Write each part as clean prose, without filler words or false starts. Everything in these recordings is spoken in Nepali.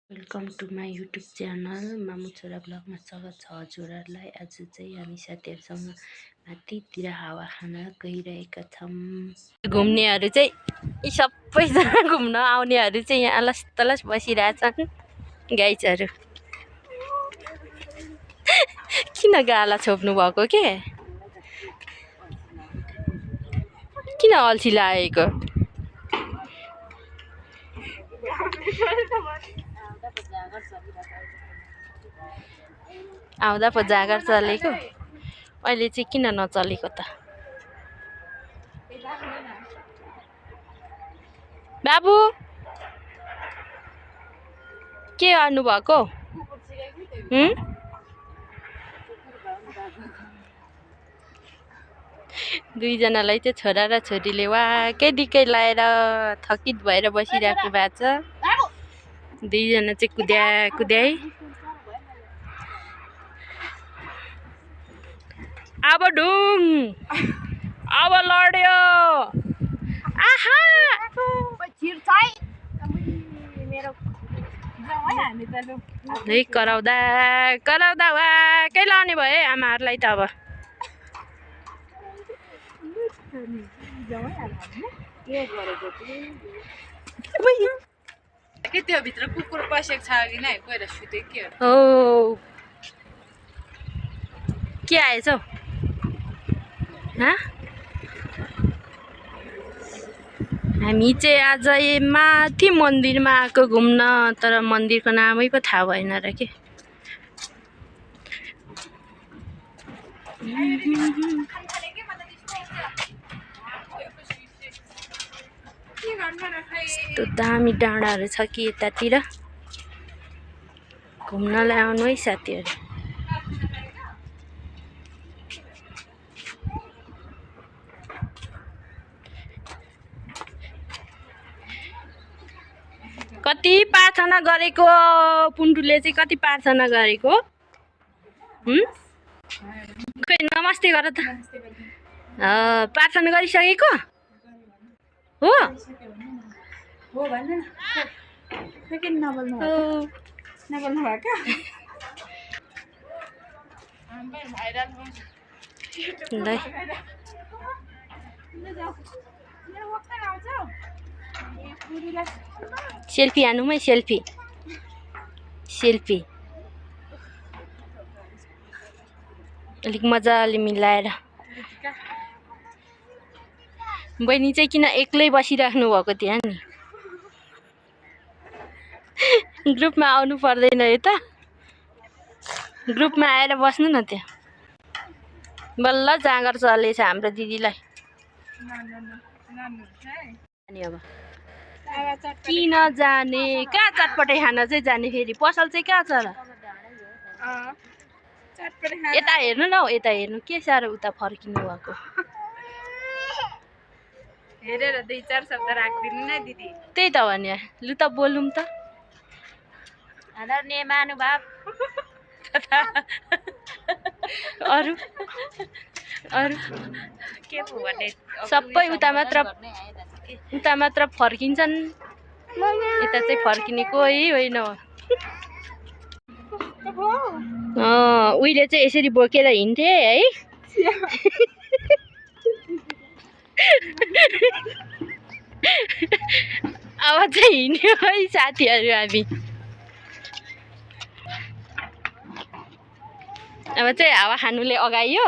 Welcome to my YouTube channel मामु छोरा ब्लगमा स्वागत छ हजुरहरूलाई। आज चाहिँ हामी साथीहरूसँग माथितिर हावा खान गइरहेका छौँ। घुम्नेहरू चाहिँ यी सबैजना घुम्न आउनेहरू चाहिँ यहाँ अलस तलस बसिरहेछन् गाइजहरू। किन गाला छोप्नु भएको के? किन अल्छी लागेको? आउँदा पो जागर चलेको, अहिले चाहिँ किन नचलेको त? बाबु के गर्नु भएको? दुईजनालाई चाहिँ छोरा र छोरीले वाकै दिकै लाएर थकित भएर बसिरहेको भएको छ। दुईजना चाहिँ कुद्याइ अब ढुङ अब लड्यो। आहा कराउँदा कराउँदा वाकै लाउने भयो आमाहरूलाई त। अब के त्यो भित्र कुकुर पसेको छ कि नै गएर सुते के हो? के आएछ? हामी चाहिँ आज माथि मन्दिरमा आएको घुम्न, तर मन्दिरको नामै पो थाहा भएन र के। यस्तो दामी डाँडाहरू छ कि यतातिर, घुम्नलाई आउनु है साथीहरू। कति प्रार्थना गरेको पुन्टुले चाहिँ, कति प्रार्थना गरेको? खै नमस्ते गर त। प्रार्थना गरिसकेको हो? सेल्फी हानौँ है, सेल्फी अलिक मजाले मिलाएर। बहिनी चाहिँ किन एक्लै बसिराख्नु भएको त्यहाँ नि? ग्रुपमा आउनु पर्दैन यता, ग्रुपमा आएर बस्नु न त्यहाँ। बल्ल जाँगर चलेछ हाम्रो दिदीलाई। अब किन जाने? कहाँ चटपटे खान चाहिँ जाने? फेरि पसल चाहिँ कहाँ छ र? यता हेर्नु न हौ, यता हेर्नु। के साह्रो उता फर्किनु भएको? हेरेर दुई चार शब्द राखिदिनु न दिदी। त्यही त भने, लु त बोलौँ त। आदरणीय महानुभाव अरू के पो भन्ने, सबै उता मात्र फर्किन्छन्, यता चाहिँ फर्किने कोही होइन हो। उहिले चाहिँ यसरी बोकेर हिँड्थे है। अब चाहिँ हिँड्यो है साथीहरू हामी। अब चाहिँ हावा खानुले अगाइयो।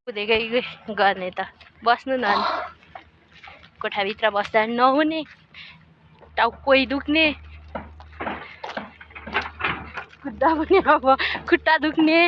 कुदेकै गर्ने त, बस्नु न। कोठाभित्र बस्दा नहुने, टाउकै दुख्ने, खुट्टा पनि अब खुट्टा दुख्ने।